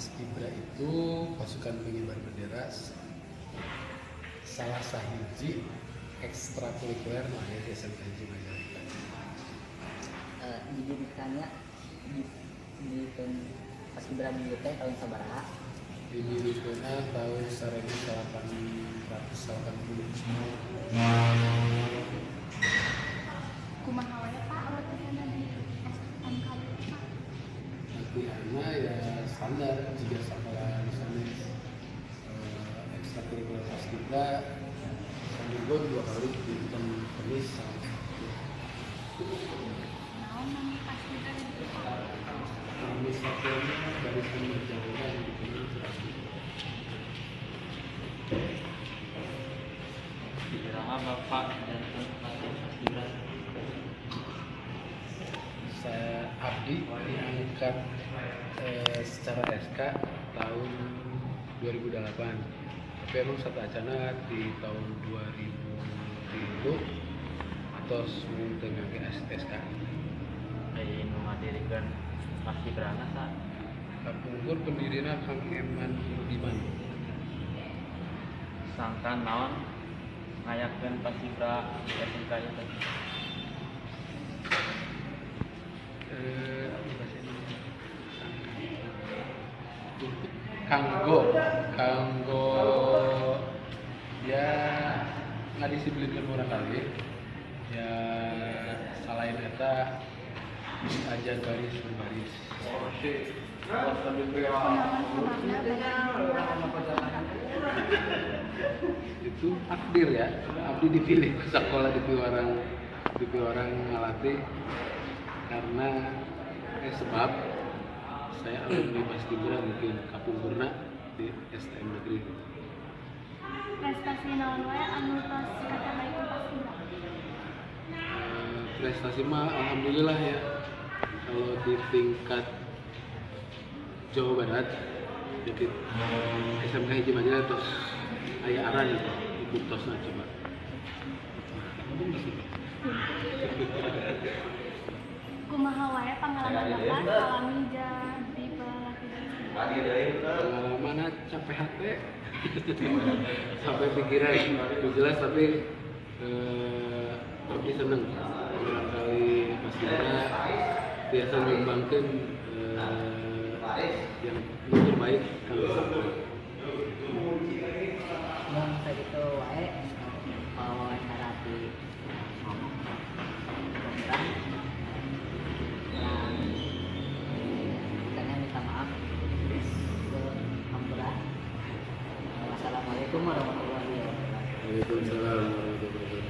Paskibra itu pasukan pengibar bendera, salah sahiji ekstrakurikuler nu aya di SMK Hiji Majalengka. Didirikannya di Paskibra di teh tahun sabaraha? Didirikanna tahun 1880. Kumaha wae Pak latihanna di SMK ieu, Pak? Latihanna ya standar jiga sekolah sanes. Ekstrakurikuler Paskibra seminggu 2 kali, dinten Kamis sama Sabtu. Naon nami Paskibra di dieu, Pak? Nami satuannya Barisan Berjaya yang dikenal Paskibra. Iraha Bapak janten pelatih Paskibra? Saya abdi diangkat secara SK tahun 2008. Tapi emang sateuacanna di tahun 2003 tos mung teu ngangge SK. Ai nu ngadirikeun Paskibrana saha? Kapungkur pendirina Kang Eman Rudiman. Sangkan naon ngayakeun Paskibra di SMK ieu teh? Apa bahasa Indonesia? Kanggo, kanggo ya ngadisiplinkeun urang kali. Ya selain eta ajar baris berbaris. Kunaon sababna bade Itu takdir ya. Abdi dipilih ke sekolah di orang ngalatih karena sebab saya alumni Paskibra mungkin kapungkurna di STM Negeri. Prestasi naon wae anu tos kacapai ku Paskibra? Prestasi mah alhamdulillah ya. Kalau di tingkat Jawa Barat jadi SMK Hiji Majalengka terus aya aran gitu. Buktosna coba. Nah, di situ. Kumaha wae pengalaman Bapak salami jadi pelatih Paskibra? Pengalaman capek hati sampai pikiran jelas, tapi abdi seneng barangkali Paskibra biasa nyumbangkeun yang terbaik kalau sekolah. Mun sakitu wae wawancara di program. Dan saya minta maaf ke Hampura. Wassalamualaikum warahmatullahi wabarakatuh. Waalaikumsalam warahmatullahi wabarakatuh.